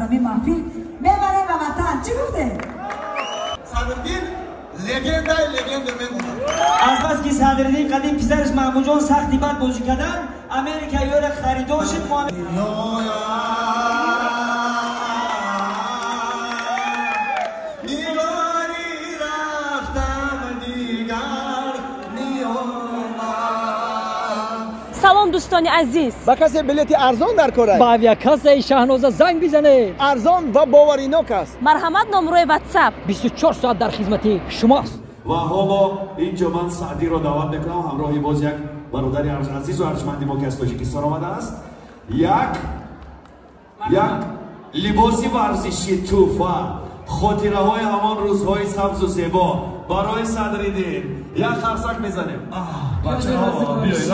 ҳамин маҳфил мебарем ба ватан. Чӣ гуфтем? Садриддин легендаи легенда мемонад. Аз бас ки Садриддин қадим писараш Маҳмудҷон сахти бад бозӣ кардан, Америка ёра харидор шуд. Салом, дӯстони азиз. Ба касе билети арзон дар кор аст? Ба авиакассаи Шаҳноза занг бизанед. Арзон ва боваринок аст. Марҳамат, номрои ватсап. 24 соат дар хизмати шумост. Ва ҳоло инҷо ман Саъдиро даъват мекунам ҳамроҳи боз як бародари азизу арҷманди мо, ки аз Тоҷикистон омадааст. Як либоси варзишӣ тӯҳфа, хотираҳои ҳамон рӯзҳои сабзу зебо барои Садриддин. Як қарсак мезанем. Бачаҳо, биёед.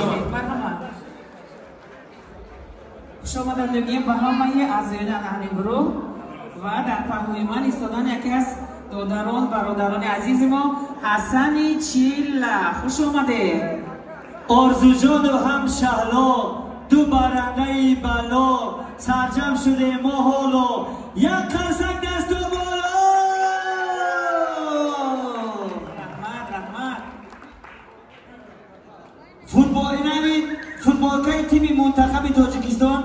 Хушомаданд мегӯем ба ҳамаи аъзоёни аҳли гурӯҳ ва дар паҳлӯи ман истодан яке аз додарон, бародарони азизи мо, Ҳасани Чилла. Хуш омадед. Орзуҷону ҳам Шаҳло, ду барандаи бало, сарҷам шудем мо ҳоло. Як қарсак дасту боло. Раҳмат, раҳмат. Футболкаи тими мунтахаби Тоҷикистон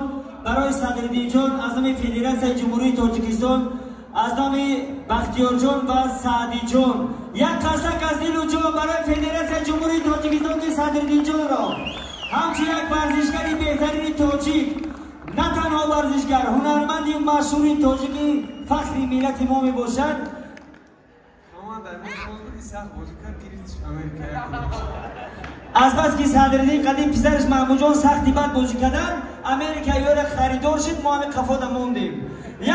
барои Садриддинҷон аз номи Федератсияи Ҷумҳурии Тоҷикистон, аз номи Бахтиёрҷон ва Саъдиҷон. Як қарсак аз дилу ҷон барои Федератсияи Ҷумҳурии Тоҷикистон, ки Садриддинҷонро ҳамчун як варзишгари беҳтарини тоҷик, на танҳо варзишгар, ҳунарманди машҳури тоҷики, фахри миллати мо мебошад. Аз бас ки Садриддин қадим писараш Маҳмудҷон сахти бад бозӣ кардан, Америка ёра харидор шуд, мо ҳами қафода мондем.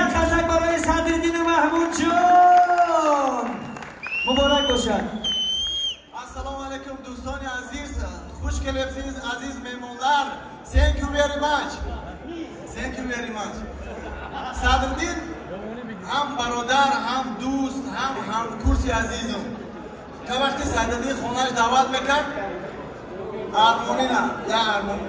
Як қарсак барои Садриддину Маҳмудҷон. Муборак бошад. Ассалому алайкум, дӯстони азиз, хуш келибсиз, азиз меҳмонлар. Thank you very much. Thank you very much. Садриддин ҳам бародар, ҳам дӯст, ҳам ҳамкурси азизум. Та вақти Садриддин хонааш даъват мекард, армонина, я армон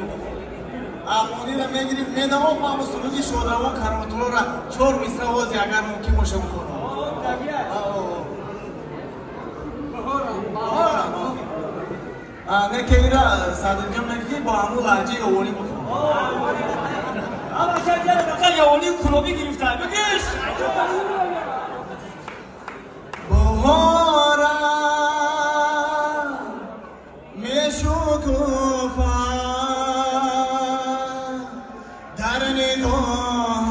армонина мегирифт, медавом ҳама суруди шодравон Кароматуллоро чор мисра ози, агар мумкин боша, бихонам. Не ки ира Садриддин мегӯ, бо ҳамун лаҳҷаи овонӣ бихонам. Ама чанд яра дақиқа явонӣ кулобӣ гирифта. Бигиш! Баҳора мешукуфа дар нигоҳам,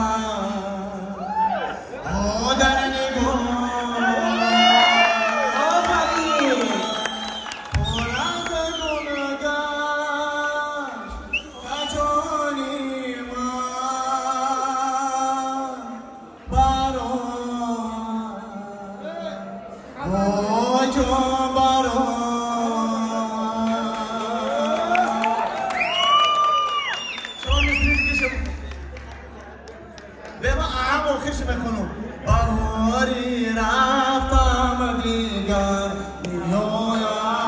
о дар нигоҳ. Офарин! Пур аз гулгашт ҷони ман барон, о ҷон барон. Баҳори рафтам дигар меояд,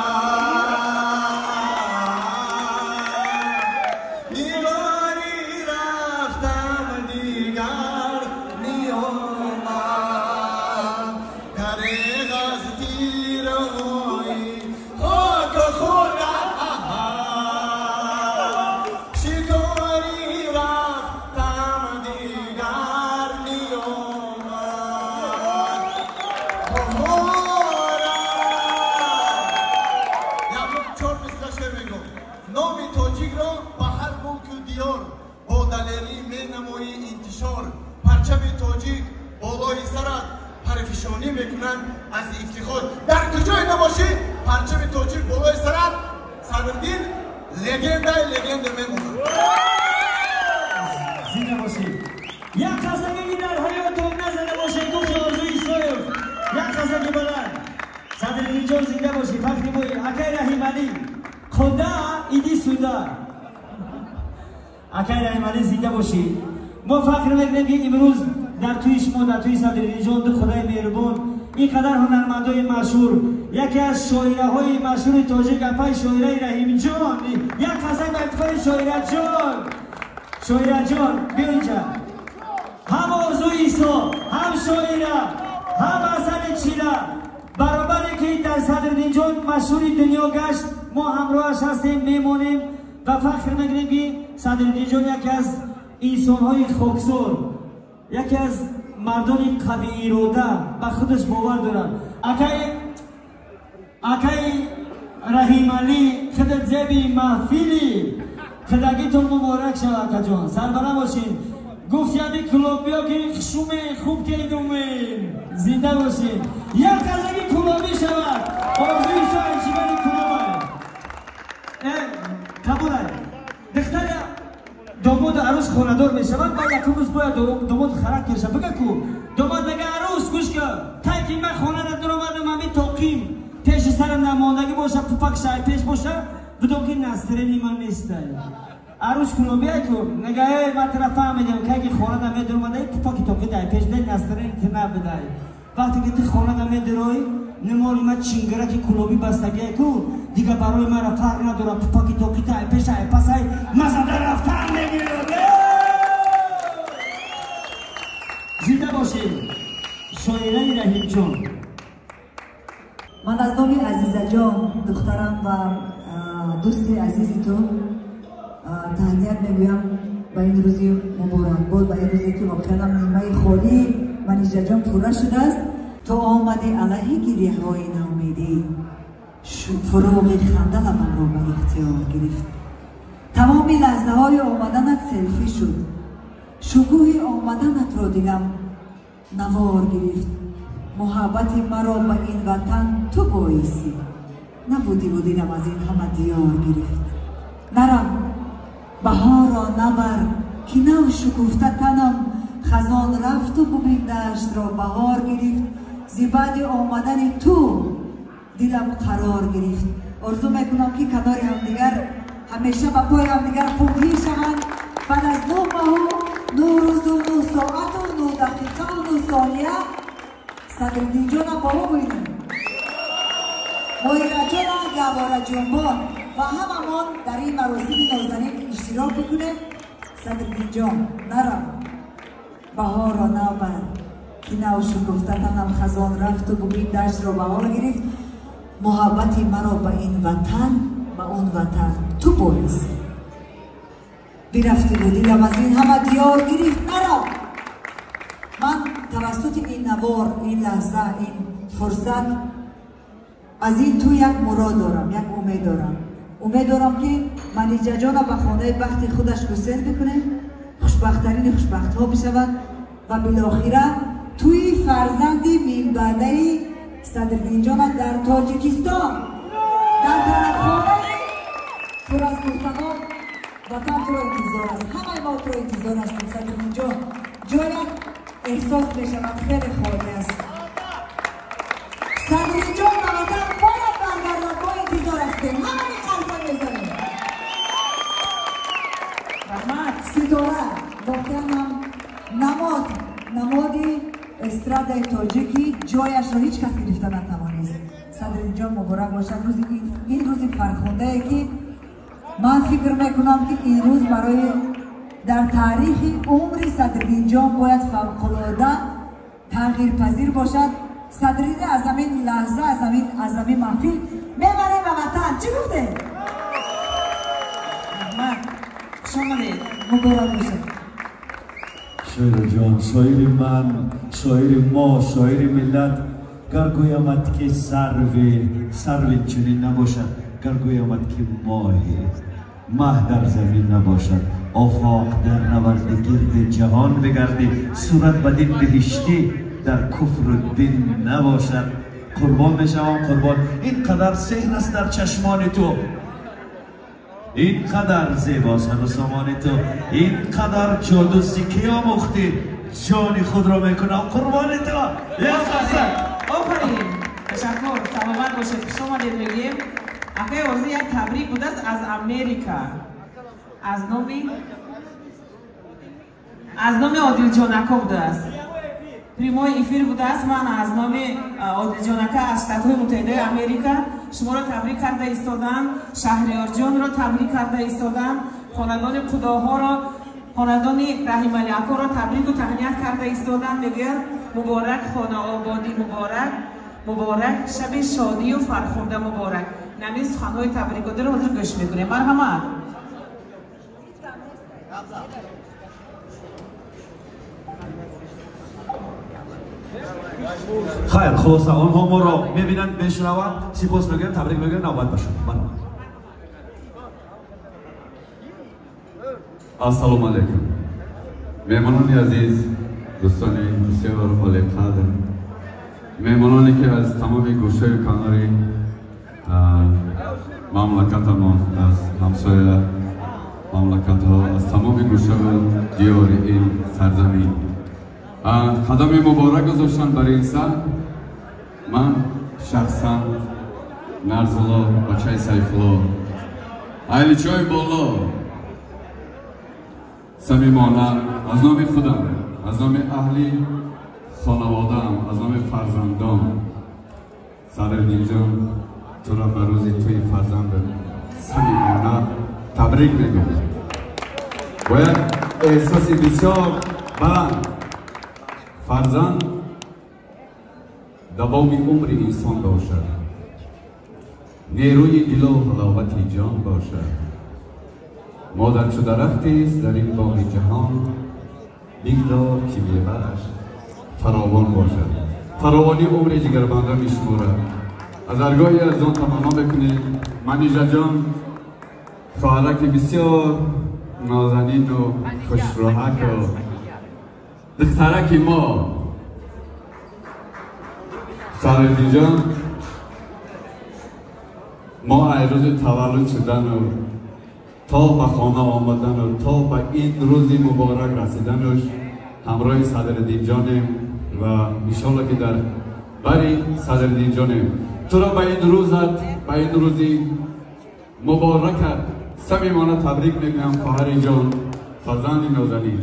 нигори рафтам дигар меомад, дареғ аз тираҳои хоку хунам, шикори рафтам дигар меомад. Чор мисра шеър мегӯм. Номи тоҷикро ба ҳар мулку диёр бо далерӣ менамоӣ интишор. Парчами тоҷик болои сарат парфишонӣ мекунанд аз ифтихор. Дар куҷое набошӣ, парчами тоҷик болои сарат. Садриддин легендаи легенда мемонад. Зинда бошӣ. Як қарсаке ки дар ҳаётон назада бошед, гуфти Орзу Исоев. Як қарсаки баланд. Садриддинҷон, зинда бошӣ, фахри мои. Акай Раҳималӣ, куда иди сюда. Акай Раҳималӣ, зинда бошӣ. Мо фахр мекунем, ки имрӯз дар тӯи шумо, дар тӯи Садриддинҷон, ду худои меҳрубон, ин қадар ҳунармандои машҳур, яке аз шоираҳои машҳури тоҷик, апаи шоираи Раҳимҷон. Як қарсак ба ифтихори Шоираҷон. Шоираҷон, биё инҷа. Ҳам Орзу Садриддинҷон машҳури дунё гашт, мо ҳамроҳаш ҳастем, мемонем ва фахр мекунем, ки Садриддинҷон яке аз инсонҳои хоксор, яке аз мардони қавиирода, ба худаш бовар дорад. Акаи Раҳималӣ, худат зеби маҳфили, худагитон муборак шавад, акаҷон, сарбаланд бошед. Гуфти ҳами кулобиё ки шуме хуб кедумем, зинда бошед. Як қазаги кулобӣ шавад, орзуи соҳибшивани кулобай. Қабулай. Духтари домоду арӯс хонадор мешаванд, баъд якум рӯз бояд домод характерша бига ку. Домод мега: арӯс, гӯш кун, тай ки ман хонада дуромадам, ҳами тоқим пеши сарам намондагӣ боша, пупак шай пеш боша, бидон ки настроение ман нестай. Арӯс кулобия ку, мега: э, ман тура фаҳмидам, кай ки хонада медуромадай, пупаки тоқи дай пеш бидай, настроение ту набудай. Вақте ки ту хонада медуроӣ, нимори ман чингараки кулобӣ бастагия ку, дигар барои мара фарқ надорад, пупаки тоқи тай пешай пасай, мазада рафтан мегирад. Зинда бошед, шоираи Раҳимҷон. Ман аз номи Азизаҷон, духтарам ва дӯсти азизи ту, таҳният мегӯям ба ин рӯзи муборакбод, ба ин рӯзе ки воқеанам нимаи холии Манижаҷон пурра шудааст. Ту омадӣ алайҳи гиряҳои наумедӣ, фуруғи ханда лабамро ба ихтиёр гирифт. Тамоми лаҳзаҳои омаданат селфӣ шуд, шукӯҳи омаданатро дилам навор гирифт. Муҳаббати маро ба ин ватан ту боисӣ, набудиву дилам аз ин ҳама диёр гирифт. Нарам, баҳорро набар, ки нав шукуфта танам, хазон рафту бубин даштро баҳор гирифт. Зи баъди омадани ту дилам қарор гирифт. Орзу мекунам, ки канори ҳамдигар ҳамеша ба пои ҳамдигар пунҳӣ шаванд. Баъд аз 9 моҳу 9 рӯзу 9 соату 9 дақиқаву 9 сония Садриддинҷонам бо мо бубинем, Моираҷона гаҳвораҷунбон ва ҳамамон дар ин маросими нозанин иштирок бикунем. Садриддинҷон, нарав, баҳорро набар, ки нав шукуфта танам, хазон рафту бубин даштро баҳор гирифт. Муҳаббати маро ба ин ватан, ба он ватан ту боисӣ, бирафтиву дилам аз ин ҳама диёр гирифт. Нарав. Ман тавассути ин навор, ин лаҳза, ин фурсат аз ин ту як мурод дорам, як умед дорам. Умед дорам, ки Манижаҷона ба хонаи бахти худаш гусел бикунем, хушбахттарини хушбахтҳо бишавад ва билохира тӯи фарзанди минбаъдаи Садриддинҷона дар Тоҷикистон, дар тарабхонаи пур аз муҳтамон. Ватан туро интизор аст, ҳамаи мо туро интизор ҳастем. Садриддинҷон, ҷоят эҳсос мешавад, хеле холӣ аст. Садриддинҷон ба ватан бояд баргардад, мо интизор ҳастем, ҳамаи қарза мезанем. Раҳмат. Ситора воқеан ҳам намод, намоди эстрадаи тоҷикӣ, ҷояшро ҳеҷ кас гирифта натавонист. Садриддинҷон, муборак бошад рӯзи ин рӯзи фархундае, ки ман фикр мекунам, ки ин рӯз барои дар таърихи умри Садриддинҷон бояд фавқулода тағйирпазир бошад. Садриддин аз ҳамин лаҳза, аз ҳамин маҳфил мебарем ба ватан. Чӣ гуфтем? Раҳмат, хуш омадед. Муборак бошад. Шоираҷон, шоири ман, шоири мо, шоири миллат, гар гӯямад, ки сарви, сарви чунин набошад, гар гӯямад, ки моҳи маҳ дар замин набошад, офоқ дар наварди, гирди ҷаҳон бигардӣ, сурат ба дин биҳиштӣ дар куфру дин набошад. Қурбон мешавам, қурбон. Ин қадар сеҳр аст дар чашмони ту, ин қадар зебо сару сомони ту, ин қадар ҷоду зи кӣ омӯхтӣ? Ҷони худро мекунам қурбони ту. Як қарсак. Офарин, ташаккур, саломат бошед, хуш омадед мегӯем. Акаи Орзу, як табрик будааст аз Америка, аз номи Одилҷон ака будааст, прямой эфир будааст. Ман аз номи Одилҷон ака аз Штатҳои Муттаҳидаи Америка шуморо табрик карда истодам, Шаҳриёрҷонро табрик карда истодам, хонадони қудоҳоро, хонадони Раҳималӣ акоро табрику таҳният карда истодам. Мегӯянд: муборак, хонаободӣ муборак. муборак, шаби шодию фархунда муборак. Нами суханҳои табрикотиро ҳозир гӯш мекунем. Марҳамат. Хайр, хулоса, онҳо моро мебинанд, мешунаванд. Сипос мегӯям, табрик мегӯям, навбат ба шумо. Марҳамат. Ассалому алайкум. Меҳмонони азиз, дӯстони бисёр олиқадр, меҳмононе ки аз тамоми гӯшаю канори мамлакатамон, аз ҳамсоя мамлакатҳо, аз тамоми гӯшаву диёри ин сарзамин қадами муборак гузоштанд бар ин саҳн. Ман шахсан Нарзулло, бачаи Сайфулло, аҳли боло, самимона аз номи худам, аз номи аҳли хонаводаам, аз номи фарзандон, Садриддинҷон, туро ба рӯзи тӯи фарзандат самимона табрик мегӯям. Бо як эҳсоси бисёр баланд. Фарзанд давоми умри инсон бошад, нерӯи дилу ҳаловати ҷон бошад. Модар чу дарахтест дар ин боғи ҷаҳон, бигзор ки мевааш фаровон бошад. Фаровонии умри ҷигарбанда мешуморад. Аз даргоҳи арзон таманно мекунем Манижаҷон, хоҳараки бисёр нозанину хушроҳаку духтараки мо Садриддинҷон, мо ай рӯзи таваллуд шудану то ба хона омадану то ба ин рӯзи муборак расидануш ҳамроҳи Садриддинҷонем ва иншолло ки дар бари Садриддинҷонем. Туро ба ин рӯзат, ба ин рӯзи муборакат самимона табрик мегӯям, хоҳари ҷон, фарзанди нозанин,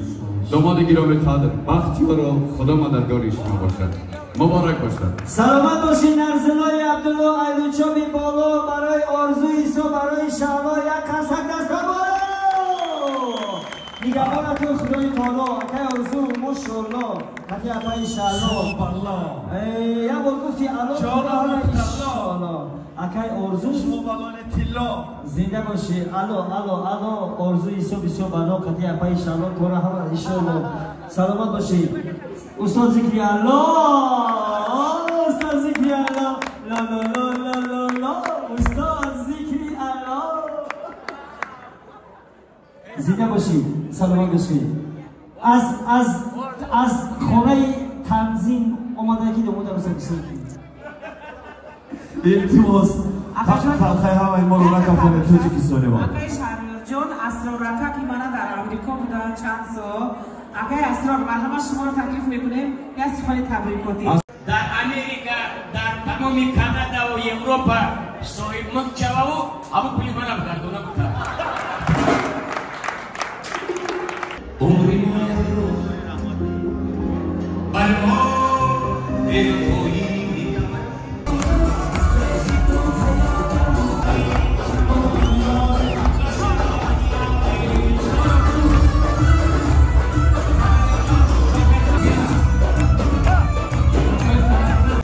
домоди гиромӣ қадр, бахтиёро Худо мададгори шумо бошад. Муборак бошад. Саломат бошед, Нарзуллои Абдулло, Айлучоби боло, барои Орзу Исо, барои Шаҳло як қарсак даста боло. Нигаҳбонатон Худои таоло. Акай Орзу, мошоалло, ҳати апаи Шаҳло. Як бор гуфти алло, иншоалло. Акай Орзу, шумобалони тилло, зинда бошӣ. Алло, алло, алло, Орзу Исо бисёр бало, қати апаи Шаҳло кора ҳама иншоалло. Саломат бошӣ. Устод Зикри Алло, устод Зикри Алло, ла ла ла ла ла ла, устод Зикри Алло. Зинда бошӣ, саломат бошӣ. Аз аз аз хонаи танзим омадаги домода рӯза бисёр. Илтимос, халқаи ҳамаи моро накафонед, тоҷикистони мо. Акаи Шаҳриёрҷон, Асрор ака, ки мана дар Амрико буданд чанд сол. Акаи Асрор, марҳамат, шуморо таклиф мекунем як сухани табрикотӣ. Дар Америка, дар тамоми Канадаву Европа соҳибмулк шававу ҳамун пули мана бигардона бутад. Умри мо бар мо бевафоӣ.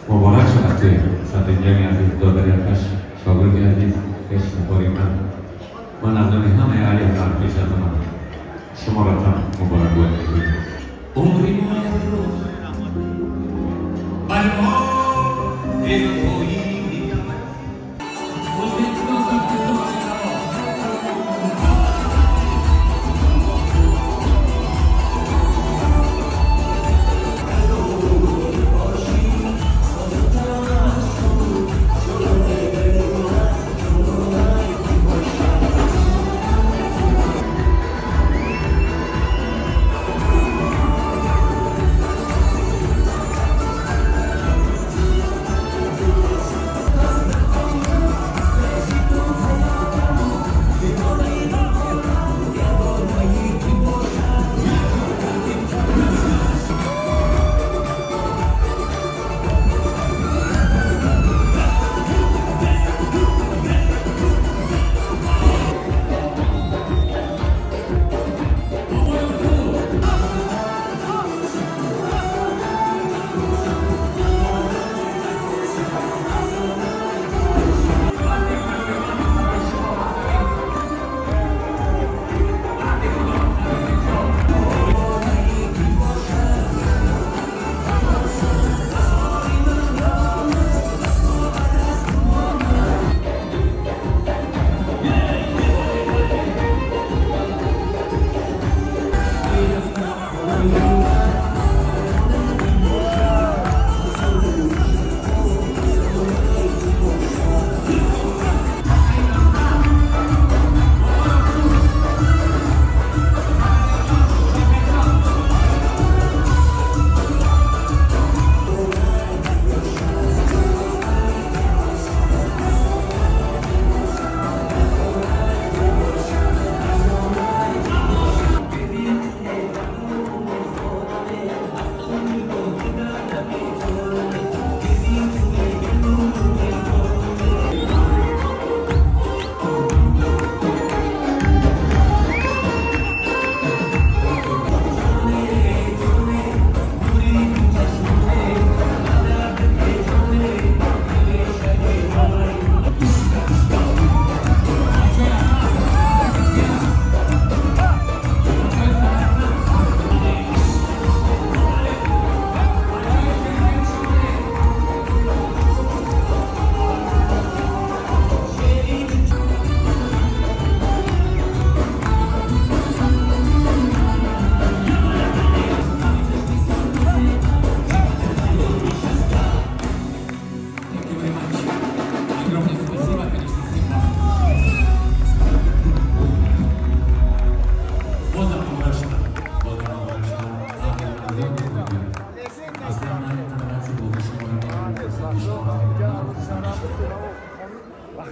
Муборак шавад, ки Садриддини азиз, додари акаш, шогирди азиз, хешнабори ман. Ман аз номи ҳамаи аҳли ҳунар пеш аз ҳама шуморо там муборакбод мегӯям. Умри мо як рӯз бар мо бевафоӣ.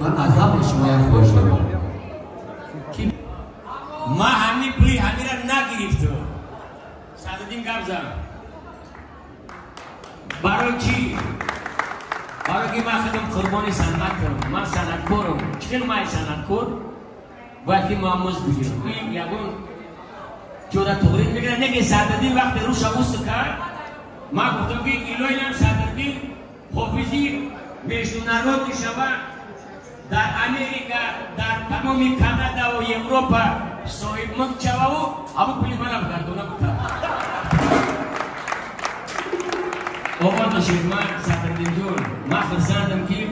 من از همه شما یک خواهش دارم. ما همین پولی همین را نگرفتم. صدرالدین گپ زد. برای چی؟ برای که من خودم قربان صنعت کنم. من صنعتکارم. چون من صنعتکار باید که ما مزد بگیرم. این یگون جدا تغییر میگیره. نه که صدرالدین وقتی روش عوض کرد، من گفتم که ایلویلم صدرالدین حافظی международный شود در امریکا، در تمام کانادا و اروپا صاحب ملک شود و ابو پولی منم گردونه بودم. آقا باشید من صدرالدین جون، من خرسندم که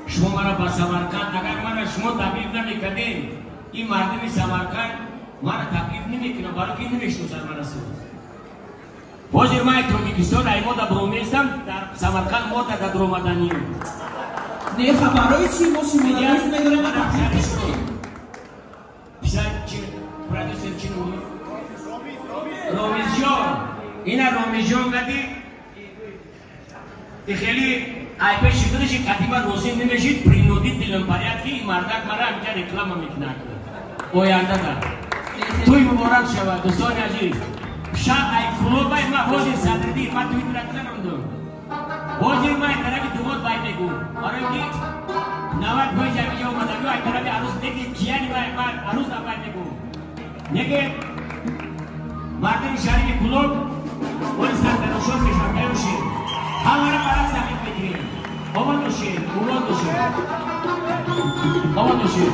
شما مرا با سمرقند، اگر مرا شما تکلیف نمیکردین این مردم سمرقند مرا تکلیف نمیکنه، برای که نمیشناسن مرا سوز. حاضر من تاجیکستان ایما در برومیستم، در سمرقند ما در درآمدنیم. نه خبرای چی ما شما را دوست می‌داریم و تکلیف می‌کنیم. پسر چی پرودوسر چی بود؟ رامیز جان، اینا رامیز جان گفتی خیلی ای پیش خودش قدیما روزی نمیشید принудительном порядке این مردک مرا اینجا реклама میکنه. оянда да. توی مبارک شود دوستان عزیز. شب ای کلوب ای ما حاضر صدرالدین ما توی ترک حاضر ما طرف دومات باید میگو. برای که 90% اینجا اومدن ای طرف عروس نگی کیانی باید من عروس نباید میگو. نگه مردم شهری کلوب اون سرتراشون میشن میروشین. همه را برای زمین میگیریم. آباد باشین، آباد باشین، آباد باشین.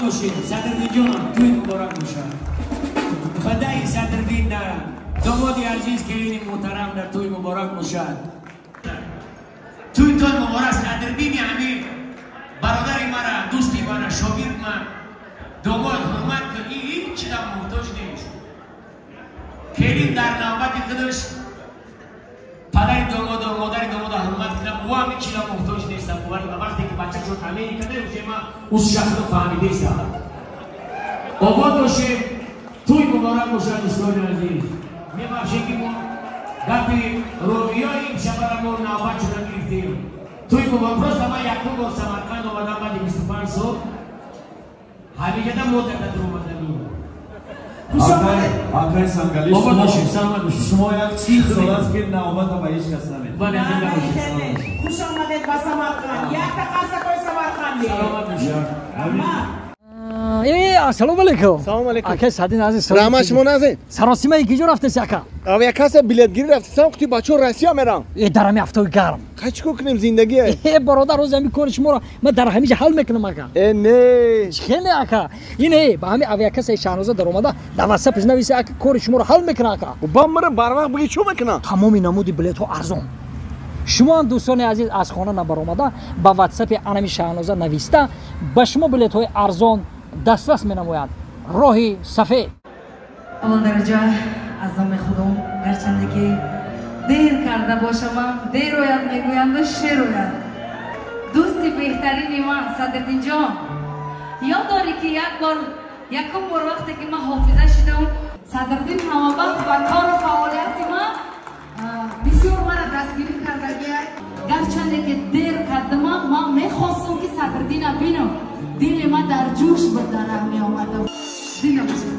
бошед. Садриддинҷон, тӯй муборак бошад. Падари Садриддин да домоди азиз, келини муҳтарам дар тӯй муборак бошад. Тӯй той муборак. Садриддини ҳамин бародари мара, дӯсти мара, шогирд ман, домод ҳурмат кун, ин ҳеҷ чизам муҳтоҷ нест. Келин дар навбати худаш падари домоду модари домода ҳурмат кунам, ӯ ҳам ҳеҷ чизам муҳтоҷ нестам. Вақте ки бача шуд Америка да, уже ман ӯ фаҳмидестам. Обод бошед, тӯй муборак бошад, дӯстони азиз. Мебахшед, ки мо гапи ровиёи имшабара мо навбат шуда гирифтем. Тӯй муборак. Просто ман якум бор Самарқанд омадам баъди 25 сол. Ҳамиҷада мо дар омаданӣ. Акай Сангали, шумо як чиз сол аст, ки навбата ба ҳеҷ кас намедиҳед. Хуш омадед ба Самарқанд. Якта қарсакои Самарқанди. Саломат бошед. Ассалому алайкум. Салому алайкум. Ака Садин азиз. Раҳмат, шумо назед. Саросимаи киҷо рафтеси, ака? Авиакасса билетгирӣ рафтесам, қути бачаҳо Россия мерам. Э, дар ҳами ҳафтаи гарм. Қай чӣ кор кунем, зиндагие? Э, бародар, рӯзи ҳами кори шуморо ман дар ҳамиҷа ҳал мекунам, ака. Э, не. Хеле, ака. Ин э, ба ҳами авиакассаи Шаҳноза даромада, дар ватсапш нависи, ака, кори шуморо ҳал мекунам, ака. Ба мара барвақт биги, чӣ мекунам? Тамоми намуди билетҳо арзон. Шумо ҳам, дӯстони азиз, аз хона набаромада, ба ватсапи анами Шаҳноза нависта, ба шумо билетҳои арзон дастрас менамояд. Роҳи сафед. Аввал дараҷа аз номи худом, гарчанде ки дер карда бошамам, дер ояд мегӯянду шер ояд. Дӯсти беҳтарини ман Садриддинҷон, ёд дорӣ, ки як бор, якум бор вақте ки ман ҳофиза шидам, Садриддин ҳамавақт ба кору фаъолияти ман бисёр мара дастгирӣ кардагия. Гарчанде ки дер кардамам, ман мехостам, ки Садриддина бинам. Дили ман дар ҷӯш буд, дар раҳ меомадам. Зинда бошед.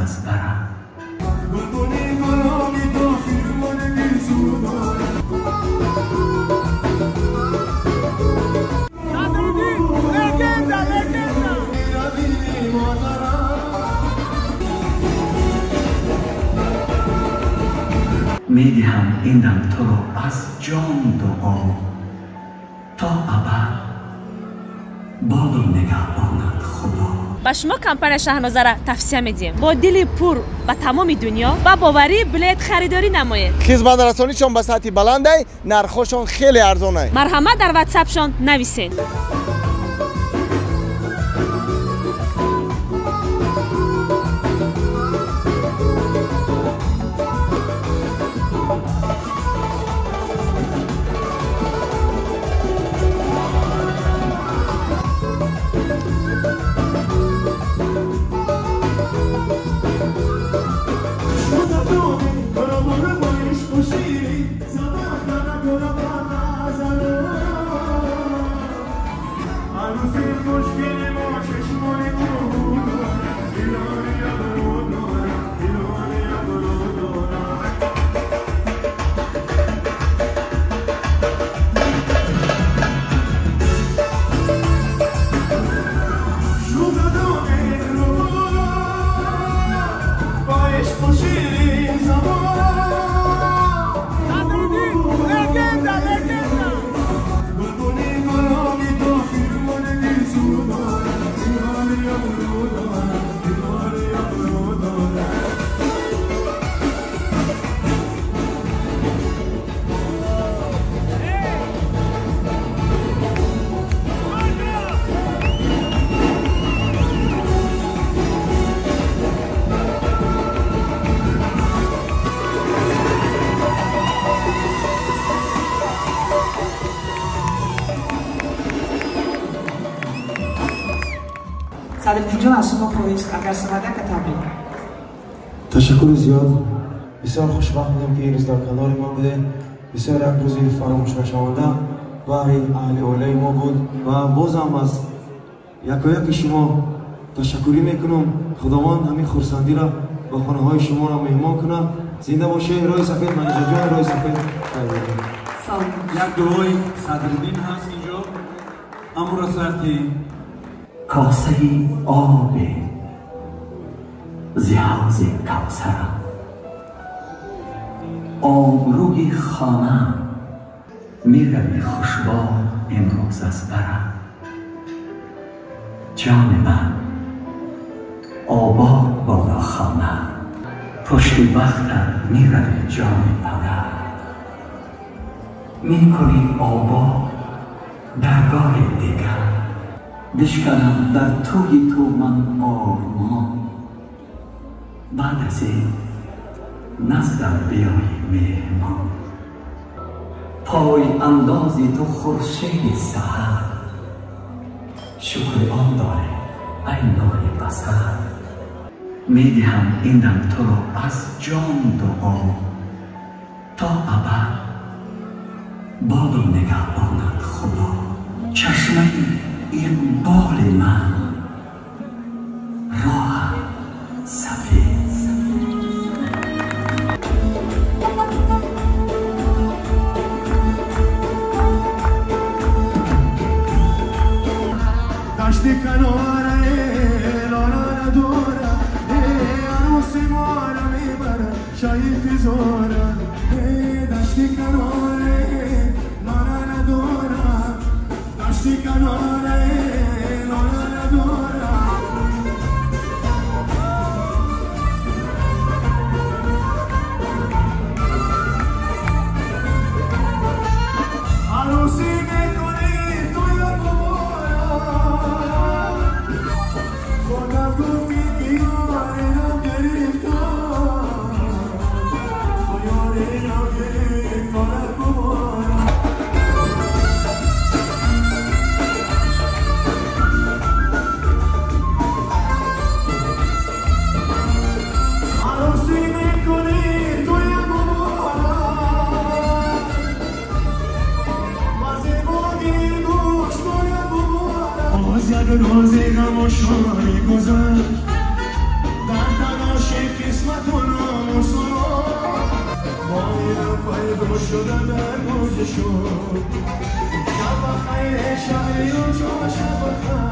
аз барам. Медиҳам ин дам туро аз ҷон дуо, то абад боду нигаҳбонад Худо. Ба шумо компания Шаҳнозара тавсия медиҳем. Бо дили пур ба тамоми дунё ба боварӣ билет харидорӣ намоед. Хизматрасонишон ба сатҳи баландай, нархҳошон хеле арзонай. Марҳамат, дар ватсапшон нависед. Садриддинҷон, аз шумо хоҳиш, агар шавад, яка табрик. Ташаккури зиёд. Бисёр хушбахт будем, ки ин рӯз дар канори мо будед. Бисёр як рӯзи фаромӯшнашаванда баҳри аҳли оилаи мо буд ва бозам аз якояки шумо ташаккурӣ мекунам. Худованд ҳамин хурсандиро ба хонаҳои шуморо меҳмон кунад. Зинда бошед. Роҳи сафед Манижаҷон, роҳи сафед. Як дуои Садриддин ҳаст инҷо, амро сарти косаи об зи ҳавзи Кавсарам, обрӯи хона мерави хушбо имрӯз аз барам. Ҷони ман обод бода хона, пушти бахтат мерави ҷони падар. Мекунӣ обод даргоҳи дигар, бишканам дар тӯи ту ман ормон. Баъд аз ин наздам биёи меҳмон. Пой андози ту хуршеди саҳар, шукри он доре ай нури басар. Медиҳам ин дам туро аз ҷон дуо, то абад боду нигаҳбонад Худо. Чашмаи иқболи ман роҳат сафед. Дашти канора лола надора, аруси мора мебарад шаи физора. Дашти канора лола надора, дашти канора лола надора. Аруси мекунӣ туя бобора, худат гуфтӣ ки ёри нам гирифтор, ёри нам гирифторат бобора. Арӯсӣ мекунӣ туя бобора, ва зебоги гӯш туя бобора. Боз як рӯзи ғаму шорӣ гузашт, дар талоши پیدا شده در روز شد شب خیر شب یوجو شب خیر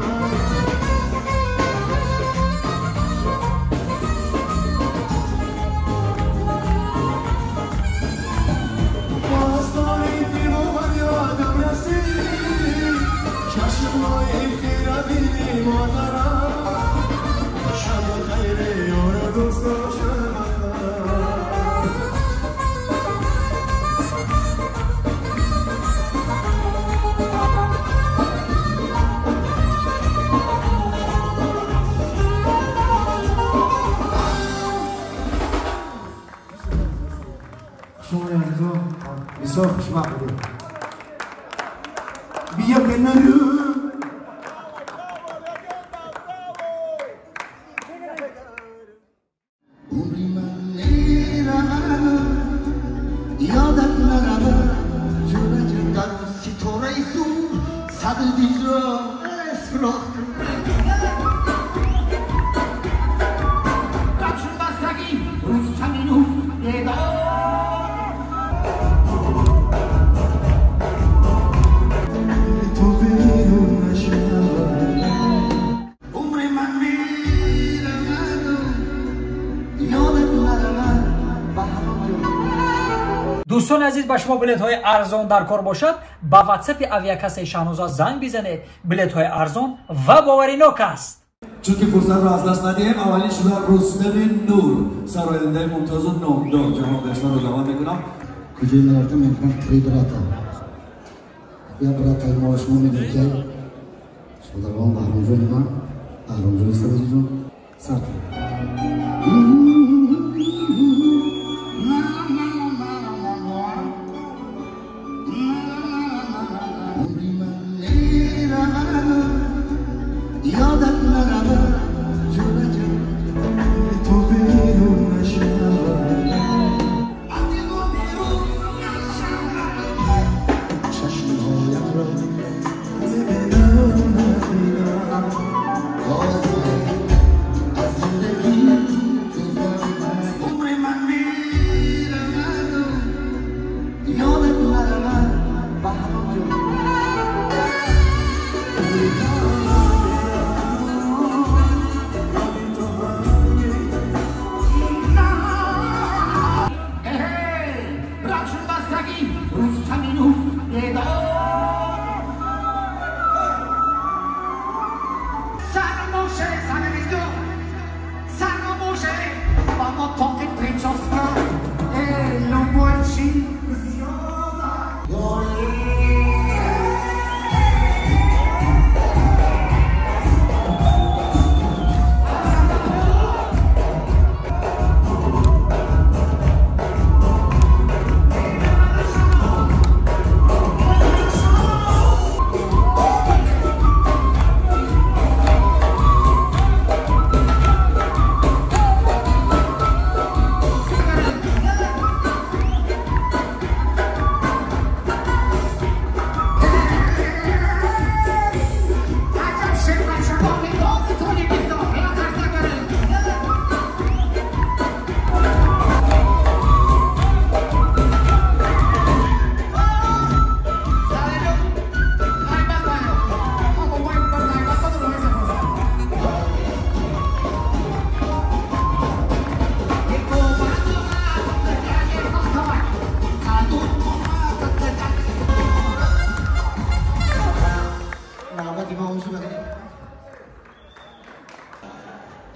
باستانی دیوان یادم رسید چشمای خیره بینی مادرم شب خیر یار دوستا شب خیر بسیار خوشوقت بودیم بیا کنارم عمری من میرود یادت نرود جون در ستاره سور صدر دیج را سراخ дӯстони азиз, ба шумо билетҳои арзон дар кор бошад, ба ватсапи авиакассаи Шаҳноза занг бизанед. Билетҳои арзон ва боваринок аст. Чунки фурсатро аз даст надиҳем, аввалин шуда Рустами Нур, сарояндаи мумтозу номдор ҷаҳонгаштаро даъват мекунам. Куҷои мерафтам, мегуфтам три брата. Я брата мо шумо мегӯем, шодарвон Баҳромҷони ман, Баҳромҷони Садаҷиҷон, сар кунед. یادت نرود جون جون تو بیرون نشود چشمهایم را ببینم نبینم از زندگی عمر من میرود یادت نرود بهرام جون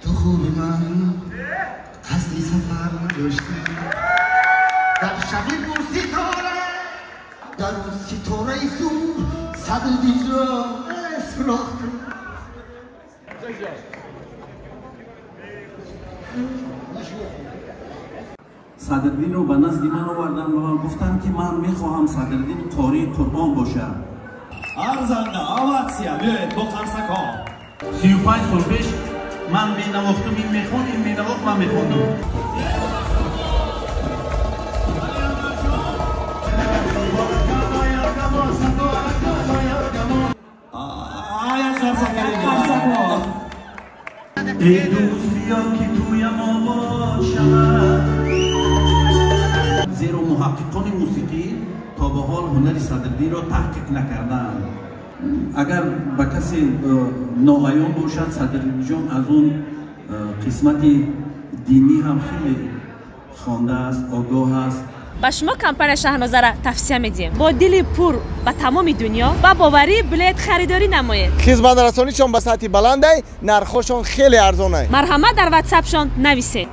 تو خوبی من قصدی سفر نداشتی در شبی پر ستاره در ستاره سور صدر دیج را سراخ صدرالدین رو به نزد من آوردن و گفتند که من میخواهم صدرالدین قاری قرآن باشد. ارزنده آواتسیا بیاید با قرصک ها. 35 سال پیش من مینواختم، این میخوند، این مینواخت، من میخوندم. ای دوست بیا که توی ما باشد، زیرا محقق Муҳаққиқони мусиқӣ то ба ҳол ҳунари Садриддинро таҳқиқ накардаанд. Агар ба касе ноаён бошад, Садриддинҷон аз он қисмати динӣ ҳам хеле хондааст, огоҳ аст. Ба шумо компания Шаҳнозара тавсия медиҳем. Бо дили пур ба тамоми дунё ба боварӣ билет харидорӣ намоед. Хизматрасонишон ба сатҳи баландай, нархҳошон хеле арзонай. Марҳамат, дар ватсапшон нависед.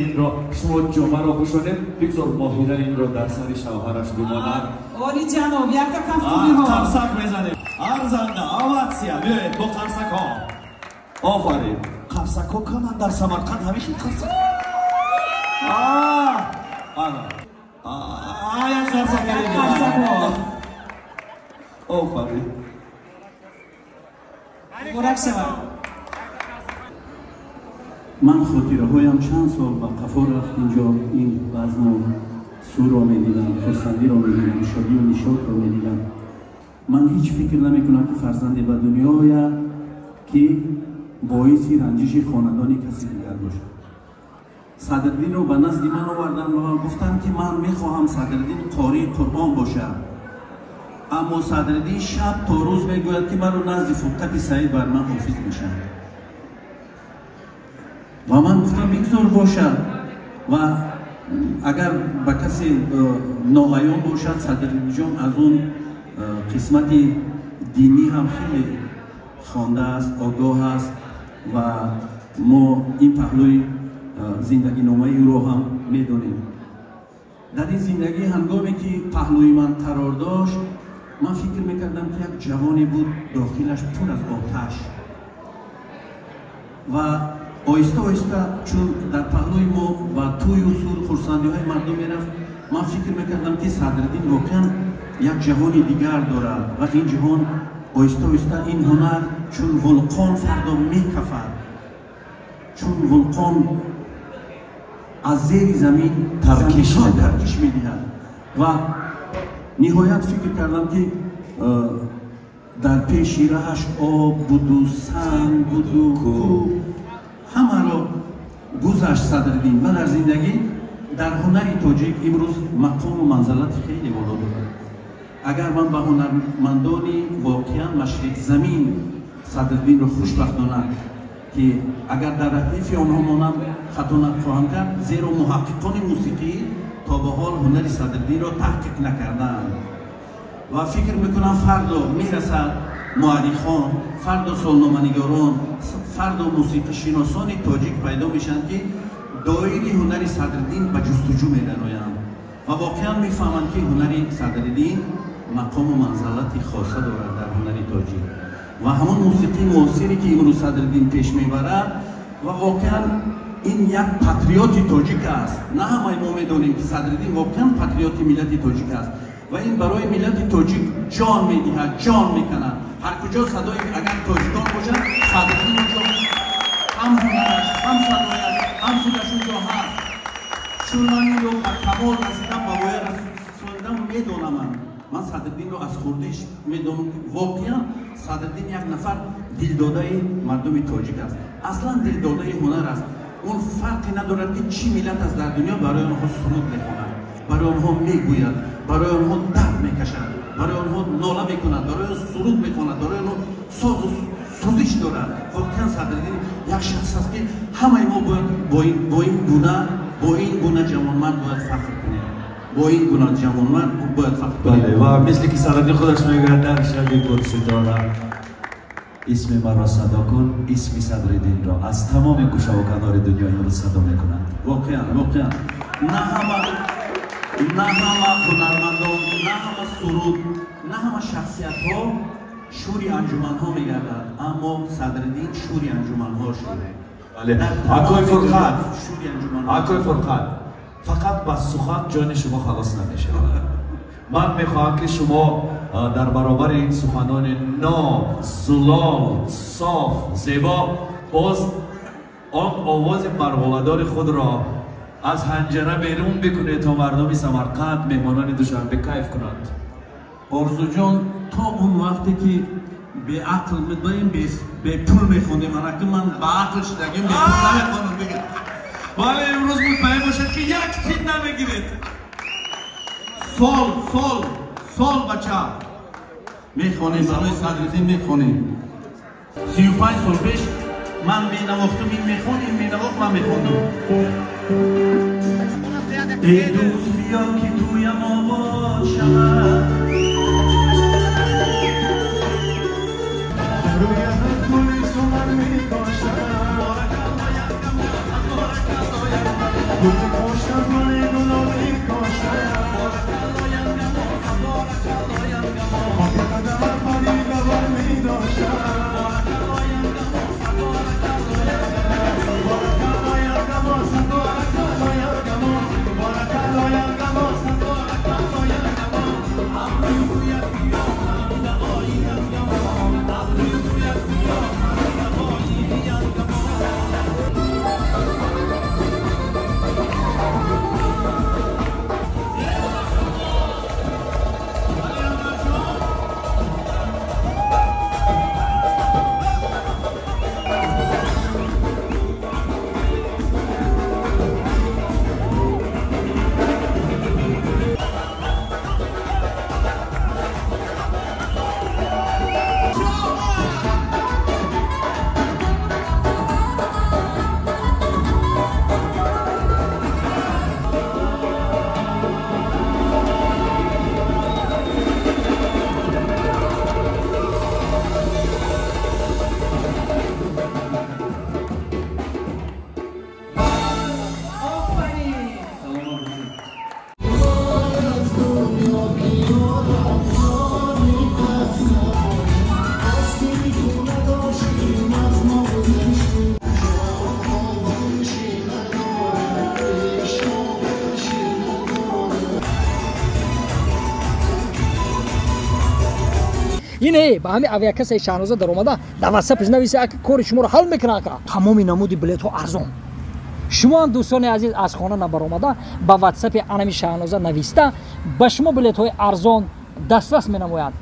Инро шумо ҷомаро пӯшонед, бигзор моҳира инро дар сари шавҳараш бимонад. Оли ҷаноб, якта кафкубиҳо. Қарсак мезанем. Арзанда, оватсия, биёед бо қарсакҳо. Офарин. Қарсакҳо каманд дар Самарқанд, ҳамин хел қарсак. Офарин. Муборак шавад. Ман хотираҳоям чанд сол ба қафо рафт. Инҷо ин базму сурро медидам, хурсандиро медидам, шодию нишотро медидам. Ман ҳеҷ фикр намекунам, ки фарзанде ба дунё ояд, ки боиси ранҷиши хонадони каси дигар бошад. Садриддинро ба назди ман оварданд ва гуфтанд, ки ман мехоҳам Садриддин қории Қуръон бошад. Аммо Садриддин шаб то рӯз мегӯяд, ки маро назди Фурқати Саид бар ман ҳофиз мешавад. Ва ман гуфтам, бигзор бошад. Ва агар ба касе ноаён бошад, Садриддинҷон аз он қисмати динӣ ҳам хеле хондааст, огоҳ аст ва мо ин паҳлӯи зиндагиномаи ӯро ҳам медонем. Дар ин зиндагӣ ҳангоме ки паҳлӯи ман қарор дошт, ман фикр мекардам, ки як ҷавоне буд, дохилаш пур аз оташ. Ва оҳиста оҳиста, чун дар паҳлӯи мо ба тӯю сур хурсандиҳои мардум мерафт, ман фикр мекардам, ки Садриддин воқеан як ҷаҳони дигар дорад ва ин ҷаҳон оҳиста оҳиста, ин ҳунар чун вулқон фардо мекафад, чун вулқон аз зери замин таркиш медиҳад. Ва ниҳоят фикр кардам, ки дар пеши раҳаш об буду, санг буду, кӯҳ, ҳамаро гузашт Садриддин. Ва дар зиндагӣ, дар ҳунари тоҷик имрӯз мақому манзалати хеле боло дорад. Агар ман ба ҳунармандони воқеан машриқзамин Садриддинро хушбахтона, ки агар дар радифи онҳо монам, хато нахоҳам кард, зеро муҳаққиқони мусиқӣ то ба ҳол ҳунари Садриддинро таҳқиқ накардаанд. Ва фикр мекунам, фардо мерасад муаррихон, фардо солноманигорон, фардо мусиқишиносони тоҷик пайдо мешаванд, ки доири ҳунари Садриддин ба ҷустуҷӯ медароянд ва воқеан мефаҳманд, ки ҳунари Садриддин мақому манзалати хоса дорад дар ҳунари тоҷик ва ҳамон мусиқии муосире, ки имрӯз Садриддин пеш мебарад. Ва воқеан ин як патриоти тоҷик аст. На ҳамаи мо медонем, ки Садриддин воқеан патриоти миллати тоҷик аст ва ин барои миллати тоҷик ҷон медиҳад, ҷон мекунад. Ҳар куҷо садои агар тоҷикон бошад, Садриддин онҷо ҳам ҳунараш, ҳам садояш, ҳам худаш онҷо ҳаст. Чун ман инро ба камол расидам, ба воя расонидам, медонамам. Ман Садриддинро аз хурдиш медонам, ки воқеан Садриддин як нафар дилдодаи мардуми тоҷик аст, аслан дилдодаи ҳунар аст. Он фарқе надорад, ки чӣ миллат аст дар дунё, барои онҳо суруд мехонад, барои онҳо мегӯяд, барои онҳо дард мекашад, барои онҳо нола мекунад, барои онҳо суруд мехонад, барои онҳо созу сӯзиш дорад. Воқеан Садриддин як шахс аст, ки ҳамаи мо бояд бо ин гуна ҷавонмард бояд фахр кунем, бо ин гуна ҷавонмард бояд фахр кунем. Бале, ва мисли ки Садриддин худаш мегӯяд, дар шаби пурситора исми маро садо кун, исми Садриддинро аз тамоми гӯшаву канори дунё имрӯз садо мекунанд. Воқеан, воқеан на ҳама ҳунармандон, на ҳама суруд, на ҳама шахсиятҳо шури анҷуманҳо мегардад, аммо Садриддин шури анҷуманҳо шуд. Акои Фурқат, акои Фурқат, фақат ба сухан ҷони шумо халос намешавад. Ман мехоҳам, ки шумо дар баробари ин суханони ноб, зулол, соф, зебо боз он овози марғуладори худро аз ҳанҷара берун бикунед, то мардуми Самарқанд, меҳмонони Душанбе кайф кунанд. Орзуҷон, то он вақте ки беақл медоем, бепул мехондем, анаки ман ба ақл шудагим, бепул намехонам. Вале имрӯз мутмаин бошед, ки як тин намегиред. Сол, сол, сол, бача. Мехонем, барои Садриддин мехонем. 35 сол пеш ман менавохтам, ин мехон, ин менавохт, ман мехондам. Эй дӯст, биё ки тӯям обод шавад. Ине ба ҳамин авиакассаи Шаҳноза даромада дар ватсапш нависа, ака, кори шуморо ҳал мекунад, ака. Тамоми намуди билетҳо арзон. Шумо ҳам, дӯстони азиз, аз хона набаромада ба ватсапи анами Шаҳноза нависта ба шумо билетҳои арзон дастрас менамояд.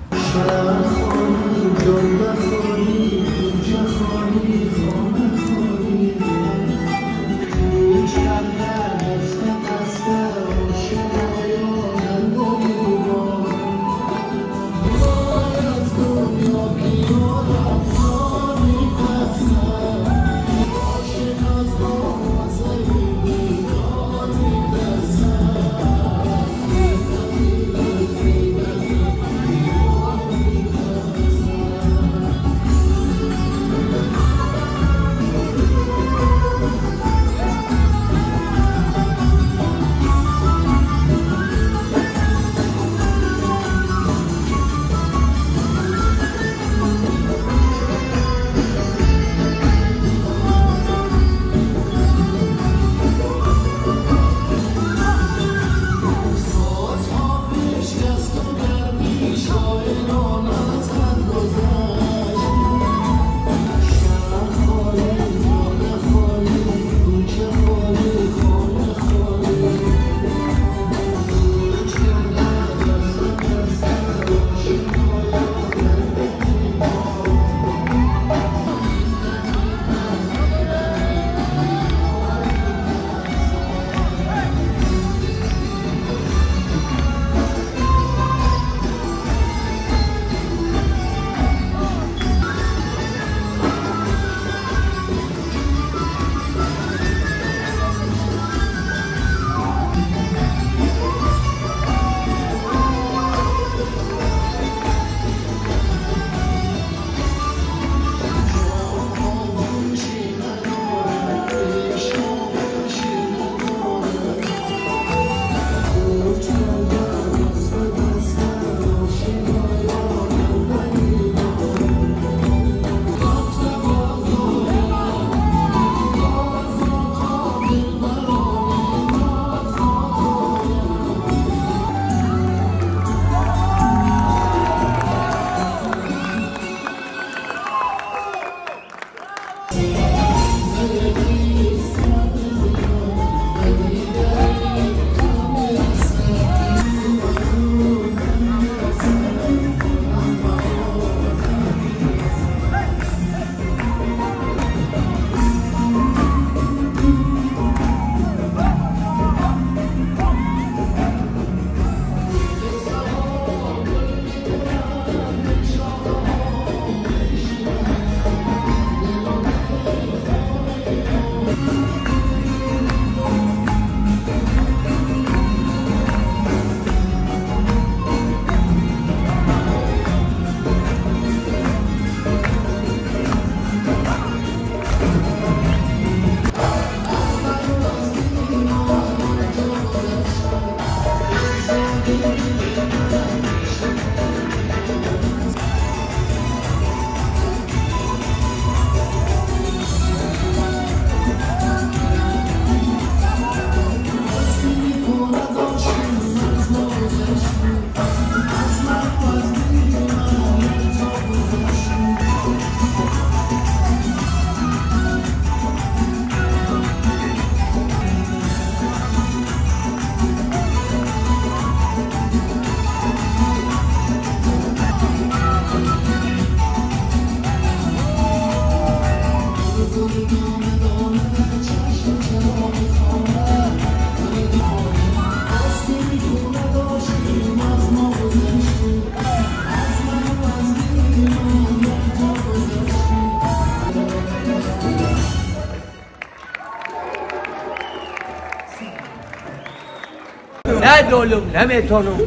Надолум, наметонум.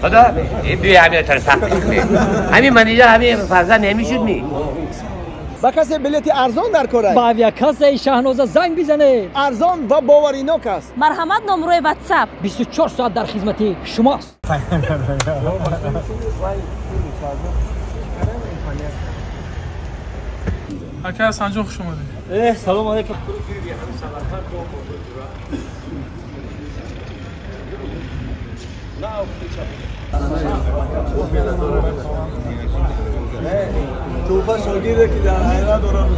خدا بیا همین تر سخت همین منیجر همین فرزند نمیشد می ба касе билети арзон дар кор ба авиакассаи Шаҳноза занг бизанед. Арзон ва боваринок аст. Марҳамат, номрои ватсап 24 соат дар хизмати шумост. Ака Ҳасанҷон, хуш омадед. Салом алейкум. توفا شاگرده که در حیرت دارم.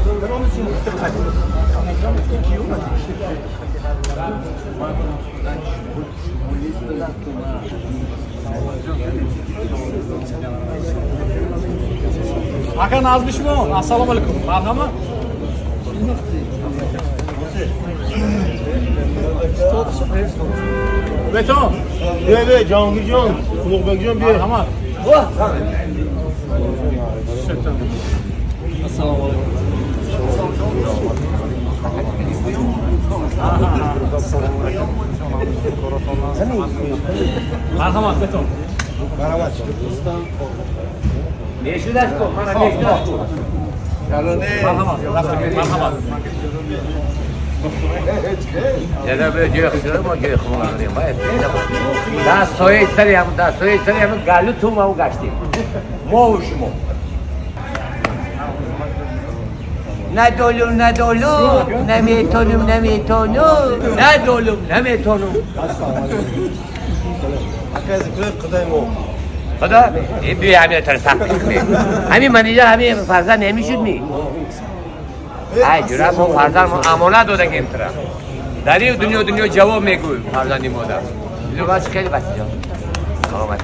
Ака назми шумо. Ассалому алайкум. Марҳамат. Бетон. Бия, бия, Ҷаҳонгир ҷон, Улуғбек ҷон, бия. Марҳамат. Ассалому алайкум. Марҳамат, бетон. Марҳамат. Мешудаш ку, мана мешудаш ку. Марҳамат, марҳамат. Ҷаноб ҷои худро мо ҷои худро надорем. Дастҳои сари ҳам, дастҳои сари ҳам галу ту ма гаштем. Мо ва шумо. Надолум, надолум, наметонум, наметонум, надолум, наметонум. خدا بیا همین تر سخت همین منیجر همین فرزند نمیشد می. ای جورا ما فرزند ما امانت داده که امترا در این دنیا دنیا جواب میگوی فرزندی مادر. لباس خیلی بسیار جان. سلامت.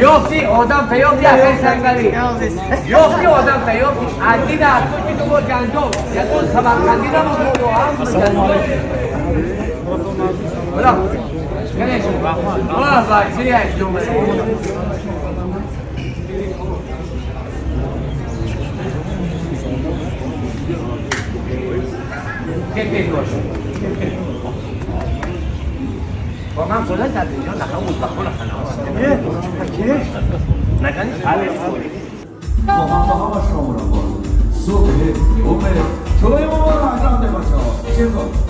یافتی آدم تیافتی اخیر سنگری یافتی آدم تیافتی از این از تو که تو با گندم یا تو سمرقندی نمو هم بلا خیلی شما بلا بچه هشتم خیلی باش با من خدا در اینجا نخواه ازبکان نکنی با همه شما را با صبح امید توی مبارک رانده بچه ها.